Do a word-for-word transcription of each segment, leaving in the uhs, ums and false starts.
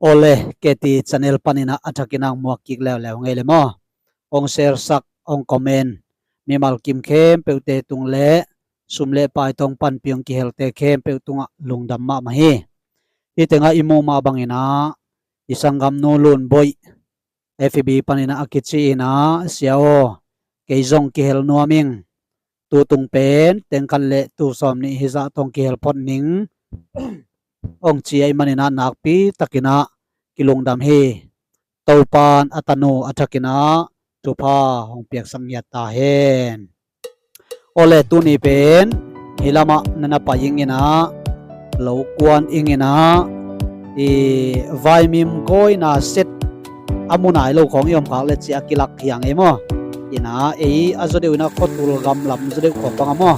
Awle, K T channel panin ah a thakin ah muak kik leuleu ngei le maw. Hong share sak, hong comment, mimal kim khempeuhte tung le sum le pai tawh hong panpih hong kihelte khempeuh tungah lungdam mahmah hi. Hih tengah i muh mah bangin ah i sanggamnu Lun Boih F B panin ah a kici in ah, "Sia aw, kei zong kihel nuam ing. Tutung pen teng khat le tul sawm nih hizah tawh hong kihel phot ning," hong ci ahih manin ah nakpi takin ah kilungdam hi. Topa'n a tanu a thakin ah thupha hong piaksak ngiat ta hen. Awle, tuni pen hih lamah na na pai ing in ah, lo kuan ing in ah, i vaimim gawina set a mu nai lo khawng i om khak le ci a kilak hi ing ei maw. In ah ei a zaw deuh in ah khuatul gam lam zaw deuh khawng bang a maw,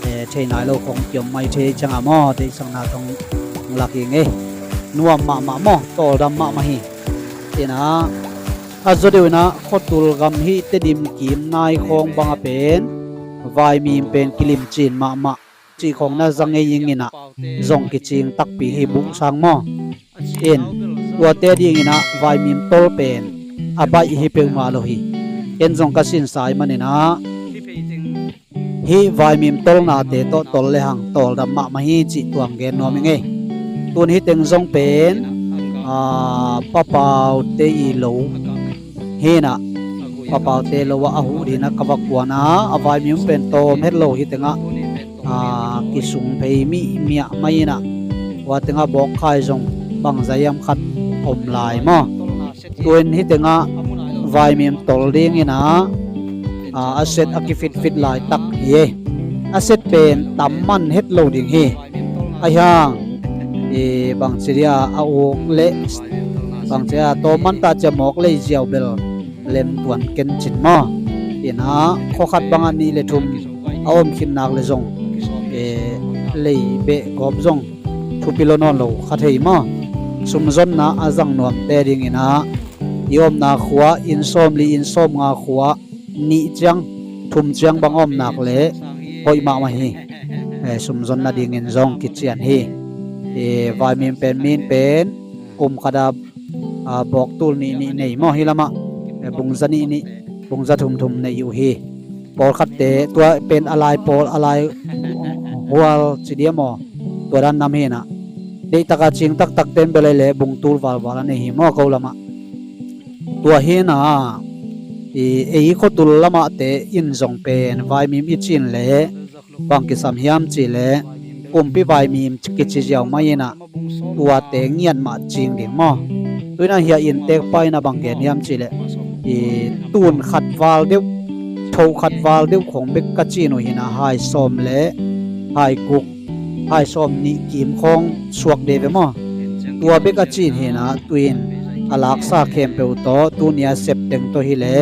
eh, thei nai lo khawng kiom mai thei ciang a maw, deihsakna tawh hong lak hi ing ei. Nuam mahmah maw, tawldam mahmah hi. In ah a zaw deuh in ah khuatul gam hih Tedim kim nai khawng bang a pen vaimim pen kilimcin mahmah cih khawng na za ngei ing in ah, zong kicing takpi hi, buh sang maw. In, tuate ding in ah vaimim tol pen a baih hi peuhmah lo hi. Ken zong ka sinsa ahih manin ah hih vaimim tolnate tawh tol le hang tawldam mahmah hi cih tua hong gen nuam ing ei. Tun hih teng zong pen, ah, Pa Paute i lo hi in ah, Pa Paute lo ah a huh ding in ah ka va kuan a, a vaimim pen tawm het lo, hih tengah, ah, kisung phei mihmiah mai in ah, tua tengah bawkkhai zong bangzah hiam khat om lai maw. Tuin hih tengah vaimim tol ding in ah, ah, a set a kifitfit laitak hi ei. A set pen tam man het lo ding hi. Ahih hang, i bangci dia a uk le bangci a tawm man ta cia mawk lei ziau bel lem tuan ken cin maw. In ah khua khat bang ah nih le thum a om khin nak le zong, eh, lei beh gawp zong thupi lo nawn lo kha thei maw. Sumzonna a zang nuamte ding in ah i omna khua, inn sawmli, inn sawmnga khua nih ciang, thum ciang bang a om nak le hoih mahmah hi. Eh, sumzon nadingin zong kician hi. Eh, vaimim pen, min pen kum khat ah, ah, bawk tul nih nih nei maw hih lamah. Eh, bungza nih nih, bungza thum thum nei uh hi. Pawlkhatte tua pen a lai pawl, a lai hual ci dia maw, tua dan nam hi in ah. Deihtak a cing taktak ten bel ei le bung tul valval a nei hi maw ko lamah. Tua hi in ah, i, ei khuatul lamahte in zong pen vaimim i cin le bang kisam hiam cih le kumpi vaimim kici ziau mai in ah, tuate ngiat mah cing ding maw. Tu in ah hih a inntek pa in ah bang gen hiam cih le, i, tun khat val deuh, tho khat val deuh khawng bek ka cin uh hi in ah, hai sawm le hai guk, hai sawm nih kim khawng suak deuh ve maw. Tua bek a cin hi in ah, tu in a laksa khempeuh tawh, tuni a sep teng tawh hi le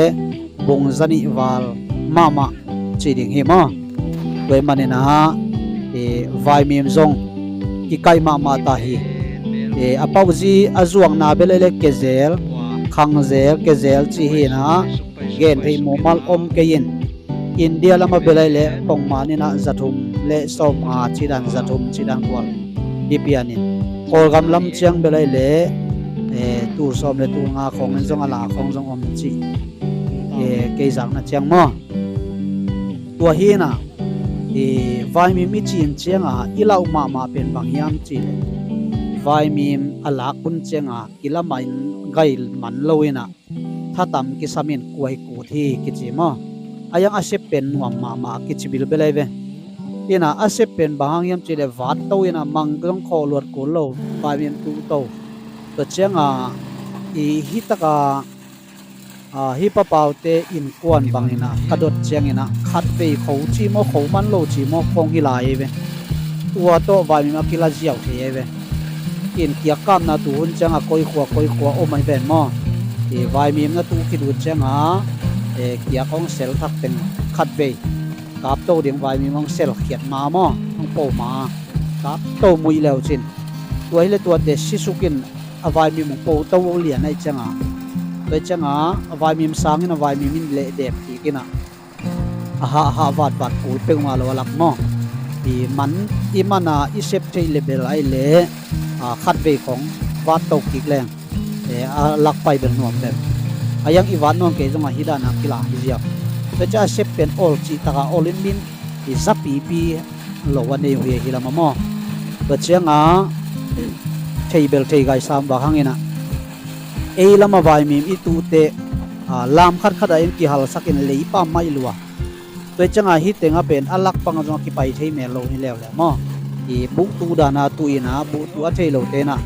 bungza nih val mahmah ci ding hi maw. Tua ahih manin ah, eh, vaimim zong kikaih mahmah ta hi. Eh, a pauhzi a zuakna bel ei le kezel, khangzel, kezel ci hi in ah, gen theih mumal om kei in. India lamah bel ei le pongman in ah za thum le sawmnga ci dan, za thum ci dan kual hi pian in. Kawlgam lam ciang bel ei le, eh, tul sawm le tul nga khawng in zong a la khawng zong om ci, eh, kei zakna ciang maw. Tua hi in ah, eh, vaimim i cin ciang a i lauh mahmah pen bang hiam cih le, vaimim a lak hun ciang a kilamah in gai man lo in ah, thatam kisam in kuai kut hi kici maw. Ahih hang a sep pen nuam mahmah kici bilbel ei ve. In ah a sep pen bang hang hiam cih le vat to in ah, mang zong khawh luat kul lo, vaimim tuh to. Tua ciang a, i, hih tak a, a, hih Pa Paute innkuan bang in ah ka dot ciang in ah, khatvei kho ci maw, kho man lo ci maw khawng hi lai ei ve. Tua tawh vaimim a kila ziau thei ei ve. In kiak kapna tu hun ciang a koi khua koi khua om ahi ven maw. I, vaimim na tuh khit uh ciang a, eh, kiak hong sel thak teng khatvei kap to ding, vaimim hong sel khiat ma maw, hong po ma, kap to muih leu cin. Tua hi le tuate sisuk in a vaimim hong po to uh lian ahih ciang a, tua ciang a a vaimim sang in a vaimim in leh dep kik in ah, a hah hah vat vat kul peuhmah lo a lak maw. I man, i man a i sep theih le bel ei le, a, khatvei khawng vat to kik leng, Eh, a lak pai bel nuam bel. A yang i vat nuam kei zongah hih dana kila hi ziau. Tua ciang a sep pen ol cih taka ol in min i zapipi lo a nei uh hi ahi lam a maw. Tua cianga thei bel thei gai sam vak hanginah ei lama vaimim i tuhteh, ah, lam khatkhat ah in kihalsakin leipam maih lua. Tua cianga hih tenga pen a lak panga zong a kipai thei mel lo hi leuleu maw. I buhtu dana tuh ina buhtu a thei lo tenah,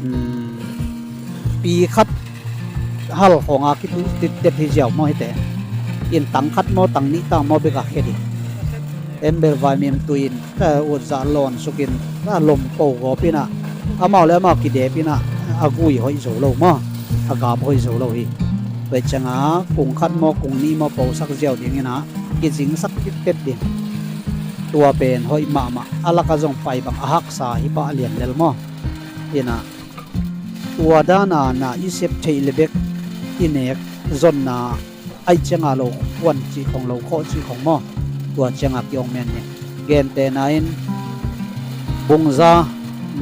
um, pi khat hal khonga kituh tittet hi ziau maw hite. In tang khat maw tang nih tang maw beka khe ding. Embel vaimim tuh in, eh, utzah lawn sukin, eh, lom po gawp inah amau le amau kidep inah a gui hoih zo lo maw, a gap hoih zo lo hi. Tua cianga kung khat maw kung nih maw posak ziau dinginah kizingsak tittet ding. Tua pen hoih mahmah a laka zong pai bang a haksa hi pah a lian lel maw. Inah tua dana na i sep theih le bek i nek zonna aih cianga lo kuan cih khong lo khawh cih khong maw. Tua cianga kiong men ni. Gentehna in bungza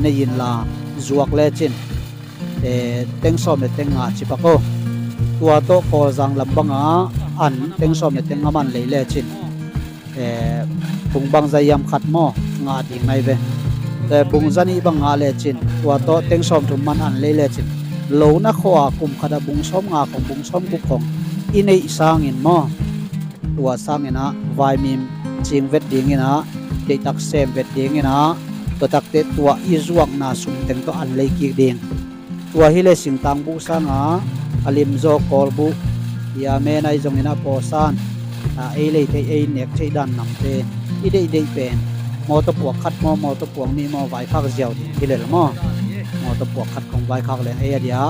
nei inla zuak lecin, eh, teng sawm le teng nga cipak o. Tua tawh Kawlzang lam banga an teng sawm le teng nga man lei lecin, eh, bung bangza hiam khat maw ngah ding nai ve. Eh, bungza nih bang ngah lecin tua tawh teng sawm thum man an lei lecin lo na khawh a kum khatah bung sawm nga khong bung sawm guk khong i neih sangin maw. Tua sanginah vaimim cing vet dinginah deihtak sem vet dinginah tua takteh tua i zuakna sum teng tawh an lei kik ding. Tua hileh singtang buh sanga a limzaw kawl buh i a menai zongin a pawsan, a ei lei theih ei nek theih dan namte i deihdeih pen mawtaw puak khat maw mawtaw puak nih maw vaikhak ziau ding hilel maw. Mawtaw puak khat kong vaikhak leng ei a dia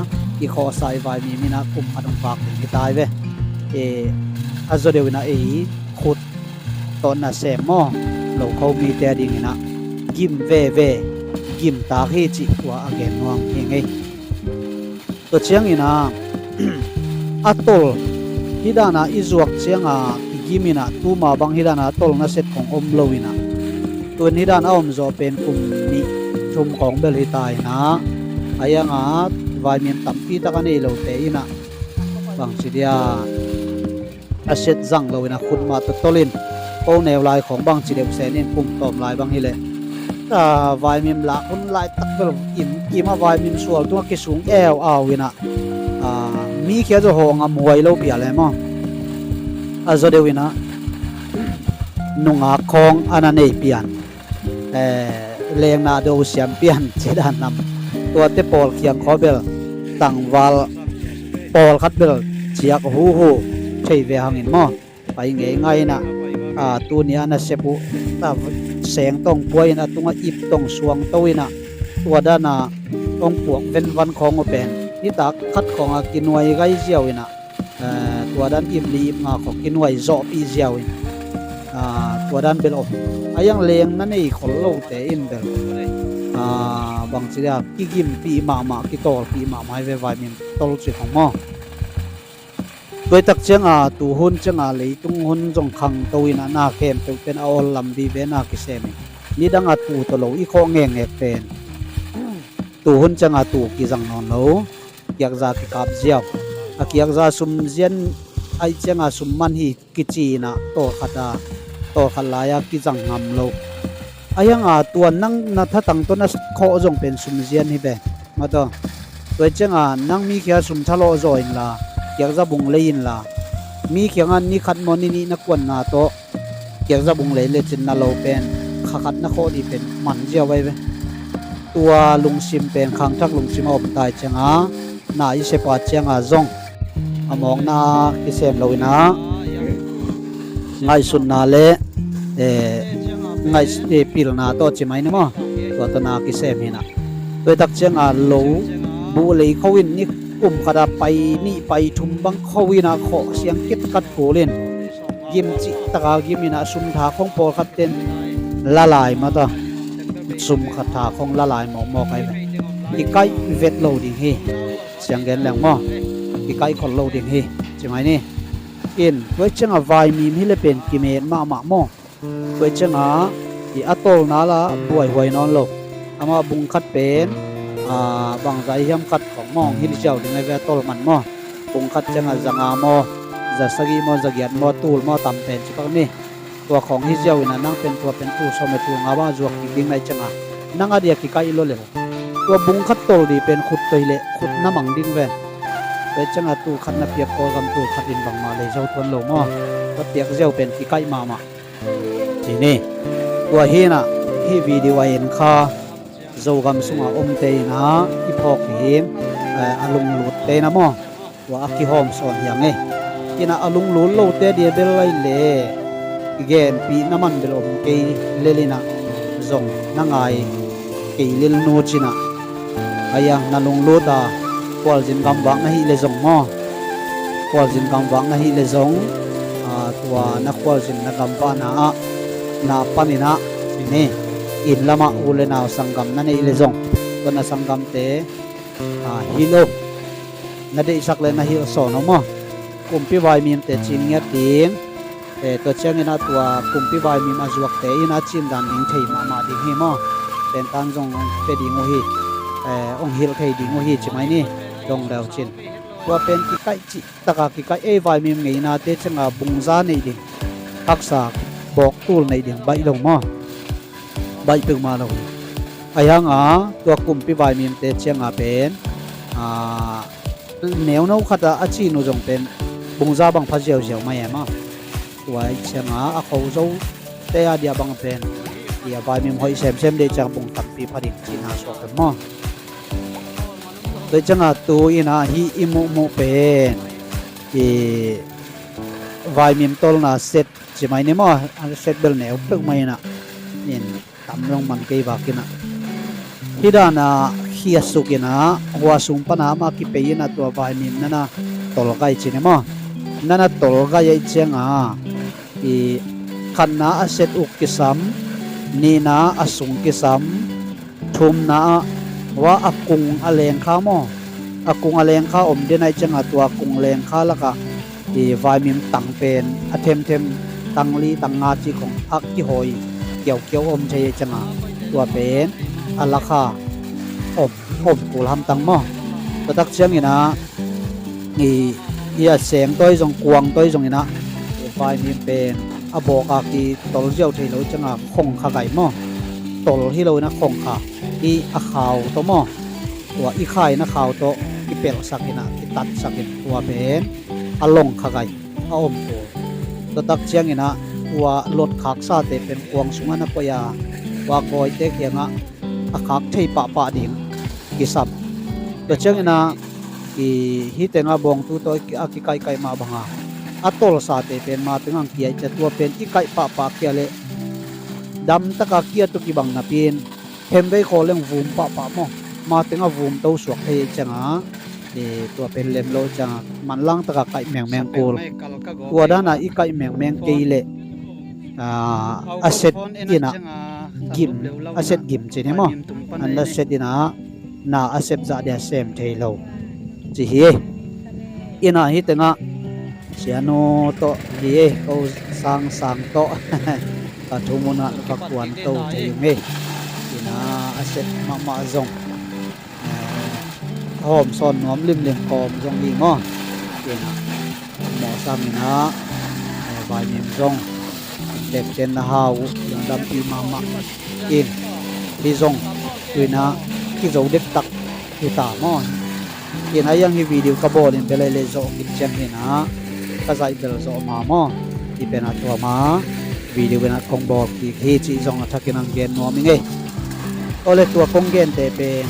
i khawhsa i vaimim inah kum khat hong vak ding hi tai ve. E, a zaw deuh inah ei khut tawh nasem maw lo kho mite a dinginah gim veve gimtak hi cih tua a gen nuam hi ngei. Tua cianginah a tol hih dana i zuak cianga i giminah tuma bang hih dana a tol naset kong om loinah tun hih dana a omzawh pen kum nih thum kong bel hi ta inah a ianga vaimim tampi tak a nei lote inah bangci dia a set zang loin a khutmah tawtolin ko neu lai khawng bangci deuh senin kum tawm lai bang hileh a vaimim lak hun laitak bel im, im a vaimim sual tungah kisung eu au inah, a, mi khia zaw hawng a muai lo pial e maw. A zaw deuh inah nungak khawng a na nei pian, eh, lengna do siam pian cidan nam tuate pawl khiang khaw bel tangval pawlkhat bel ciak huhu thei ve hangin maw. Pai ngei ngai inah, a, tuni a nasep uh ta seng tawng puai in a tungah ip tawng suang to inah tua dana hong puak venvan khawng uh pen nitak khat khawngah kinuai gai ziau inah, eh, tua dan ip li ip nga khawng kinuai zawhpih ziau in, ah, tua dan bel om. A iang leng na nei khol lote in bel, ah, bangci dia kigimpih mahmah kitawlpih mahmah hi ve vaimim tol cih khawng maw. Tuaitak cianga tuhun cianga leitung hun zong khangto inah na khempeuh pen a awl lam vive na kisem in nidanga tu tawh lo i khawh ngekngek pen tuhun cianga tu kizang nawn lo. Kiakza kikap ziau a kiakza sum zian aih cianga sum man hi kici inah tawlkhat a tawlkhat lai-a kizang ngam lo. A hianga tua nang na thatang tawh na khawh zong pen sum zian hi ve. Mataw tua cianga nang mi khia sum thalawh zaw inla kiakza bung lei inla mi khianga ni khat maw ni nih na kuanna tawh kiakza bung lei lecin na lo pen kha khat na khawh dih pen man ziau vai ve. Tua lungsim pen khangthak lungsim a om tai cianga na i sepa cianga zong a mawkna kisem lo inah ngaihsutna le, eh, ngaih, eh, pilna tawh ci mai ni maw. Tua tawh na kisem hinah tuaitak cianga lo buh lei kho in ni kum khata pai nih pai thum bang kho inah khawh siang kitkat kul in gim cihtaka gim inah sum tha khong pawlkhat ten lalai mata sum khat tha khong lalai mawkmawk ai ve. Kikaih vet lo ding hi. Siang gen leng maw kikaih khol lo ding hi. Ci mai ni. In tuai cianga vaimim hi le pen kimet mahmah maw. Tuai cianga i a tolna la buaihuai nawn lo. Amah bung khat pen Bangzah hiam khat khong maw, hong hilh ziau ding a ve a tol man maw. Bung khat ciangah za nga maw, za sagih maw, za giat maw, tul maw, tam pen ci pak ni. Tua khong hi ziau inah nang pen tua pen tul sawm le tul nga bang a zuak kik ding na ih ciangah nang a dia kikaih lo lel. Tua bung khat tol dih pen khut tawh hileh khut na mang ding ven. Tua ih ciangah tul khat na piak Kawlgam tul khat in bangmah lei zo tuan lo maw. Tua piak ziau pen kikaih mahmah. Ci ni. Tua hinah hih video a en kha Zogam sungah omte inah i phawk hi, a lunglutte inah maw. Tua a kihawm sawn hiang e. Inah a lunglut lote dia bel lai le kigenpih na man bel om kei lel inah zong na ngai kei lel nu cinah. Aia na lunglut a khualzin gamvak na hih le zong maw. Khualzin gamvak na hih le zong tua na khualzin na gamvakna ah na paninah ni inn lamah u le nau sanggam na neih le zong tua na sanggamte hilh o. Na deihsak le na hilh sawn o maw. Kumpi vaimimte cing ngiat ding. Tua cianginah tua kumpi vaimim a zuakte inah cin dan ding thei mahmah ding hi maw. Pentan zong hong pe ding uh hi. Hong hilh thei ding uh hi ci mai ni. Dong leu cin tua pen kikaih cih taka kikaih ei vaimim ngeinate cianga bungza neih ding haksa bawktul neih ding baih lo maw. Baih peuhmah lo hi. Ahi hanga tua kumpi vaimimte cianga pen neuno khata a cin uh zong pen bungza bang pha ziauziau mai e maw. Tua ih cianga a kho zote a dia bang pen i a vaimim hoih semsem deih ciang bung tampi pha ding cihna suak pen maw. Tua ih cianga tu inah hih i muhmuh pen i vaimim tolna set ci mai ni maw. A set bel neu peuhmah inah in tam zong man kei vakinah hih dana khiasuk inah hua sung pana amah kipei inah tua vaimim nana tolgai ci ni maw. Nana tolgai aih cianga i khatna a set uk kisam, nihna a sung kisam, thumna ah hua a kung a lengkha maw. A kung a lengkha om den aih cianga tua kung lengkha lakah i vaimim tang pen a themthem tang li tang nga cih khong a kihawi kiaukiau om thei aih cianga tua pen a lakha om om kul hamtang maw. Tua tak cianginah i a seng tawi zong kuang tawi zonginah vaimim pen a bawk a kitol ziau thei lo cianga khongkha gai maw. Tol hi lo inah khongkha i a khau tawh maw. Tua i khaina khau tawh kipelhsak inah kitatsak in tua pen a longkha gai a om kul. Tua tak cianginah tua lotkhak sate pen kuang sungah na koih a tua kawite kiangah a khak thei pahpah ding kisam. Tua cianginah i hih tengah bawngtu tawh a kikaihkaih mah banga a tolsate pen ma tengah ang kiaih cia tua pen i kaih pahpah kia leh damtaka kia tu kibang napi in hemvei khaw leng vum pahpah maw. Ma tengah vum to suak thei cianga tua pen lem lo cianga manlang taka kaih mengmeng kul. Tua dana i kaih mengmeng kei leh a set inah gim a set gim ci ni maw. An a set inah na a sep zah dia sem thei lo ci hi. Inah hih tengah sianu tawh hi e ko sangsang tawh ka thu munah va kuan to thei ung e. Inah a sep mahmah zong a hawm sawn nuam limlim kawm zong hi maw. Inah mawh sanginah vaimim zong lepcen na hau uh zong dampi mahmah in hi zong tuinah kizo dektak hi ta maw. Inah iang hi video ka bawlin belai le zawh kik ciang hinah ka zaih bel zawh ma maw. Hi penah tuama video inah kong bawl kik hi cih zong a thakin ang gen nuam i ngei. Awle tua kong gente pen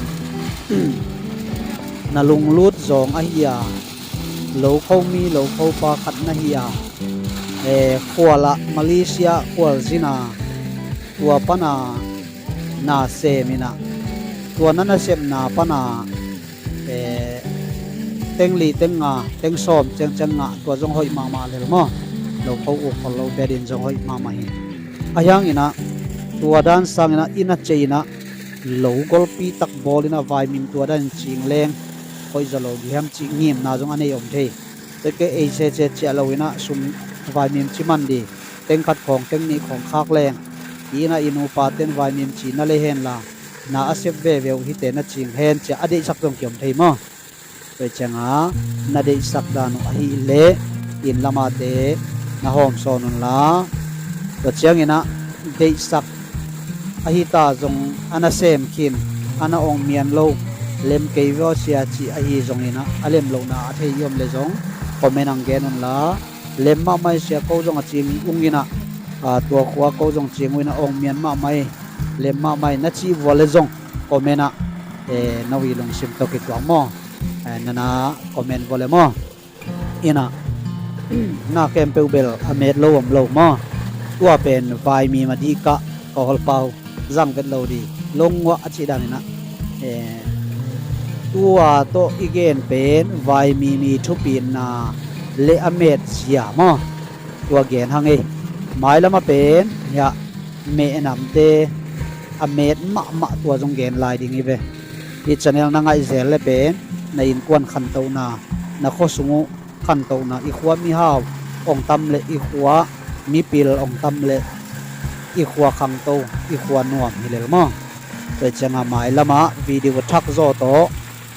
na lunglut zawng ahi a, lo kho mi lo kho pa khat na hi a, khualah Malaysia khualzina tua pana na seminah tua na nasepna pana teng li teng nga teng sawm ciangciang ngah tua zong hoih mahmah lel maw. Lo kho uk khol lo betin zong hoih mahmah hi. A hianginah tua dan sanginah i na ceinah lo golpi tak bawlinah vaimim tua danin cing leng hoih zaw lo diham cih ngimna zong a nei om thei. Tua kei ei sese ciah loinah sum vaimim ci man di teng khat khawng teng nih khawng khak leng i inah i nupa ten vaimim ci na lei henla na a sep veve uh hite na cing hen cia a deihsak zong kiom thei maw? Tua cianga na deihsak dan uh ahih leh inn lamate na hawm sawn unla, tua cianginah deihsak ahi ta zong a na sem khin, a na ong mian lo, lem kei vawsia cih ahi zonginah a lem lohna a thei i om le zong comment ang gen unla, lem mahmah sia ko zong a cing unginah, tua khua ko zong cing unginah ong mian mahmah, lem mahmah na cih vua le zong comment ah, no i lungsim tawh kituak maw? Nana comment vua le maw? Inah na khempeuh bel a met lo om lo maw? Tua pen vaimi ma dih kah ka hawlpau zang vet lo dih, longuah a cih daninah tua tawh i gen pen vaimi mi thupitna le a met zia maw? Tua gen hang ei. Mailam a pen hiah mehnamte a met mahmah tua zong gen lai ding hi ve. Hih channel na ngaih zel le pen na innkuan khantohna, na khuasung uh khantohna, i khua mihau ong tam leh i khua mipil ong tam leh i khua khangto, i khua nuam hi lel maw? Tua cianga mailamah video thak zaw tawh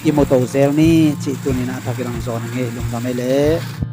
i muto zel ni cih tuninah thakin ang zaw na ngei lungdam ei leh.